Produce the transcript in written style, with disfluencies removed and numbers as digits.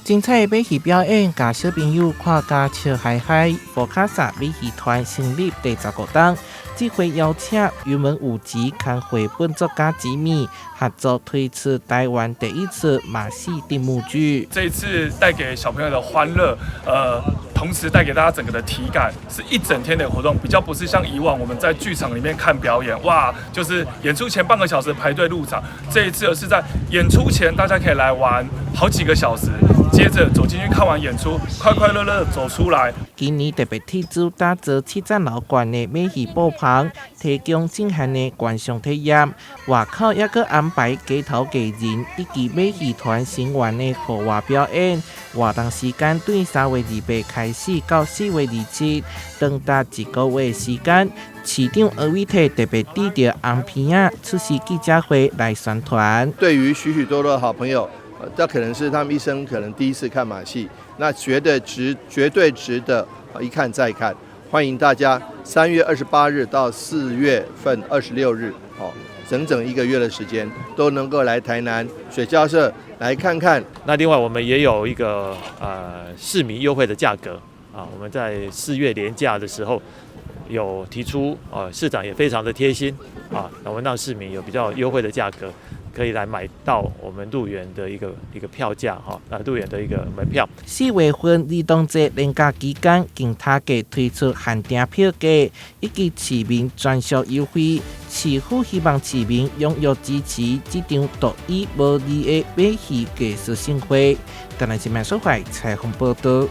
精彩的馬戲表演，共小朋友看甲笑嗨嗨。佛卡薩馬戲團成立第15冬，這回邀請雲門舞集兼繪本作家吉米合作推出台灣第一次馬戲定目劇。這一次帶給小朋友的歡樂，同時帶給大家整個的體感，是一整天的活動，比較不是像以往我們在劇場裡面看表演，哇，就是演出前半個小時排隊入場。這一次而是在演出前，大家可以來玩好幾個小時。接着走進去看完演出，快快樂樂走出來。今年特別斥資打造七層樓懸的馬戲布棚，提供震撼的觀賞體驗。外口猶閣安排街頭藝人以及馬戲團成員的戶外表演。活動時間對3月28開始到4月27，長達一個月時間。市長柯偉哲特別拄著紅鼻仔出席記者會來宣傳。對於許許多多的好朋友，這可能是他們一生可能第一次看馬戲，那絕對值，絕對值得一看再看。歡迎大家3月28日到4月份26日，哦，整整一個月的時間，都能夠來台南水交社來看看。那另外我們也有一個市民優惠的價格啊，我們在4月連假的時候有提出，市長也非常的貼心啊，我們讓市民有比較優惠的價格，可以來買到我們入園的一個票價哈，啊入園的一個門票。4月份兒童節連假期間，更特價推出限定票價以及市民專屬優惠。市府希望市民踴躍支持這場獨一無二的馬戲藝術盛會。台南新聞所採訪報道。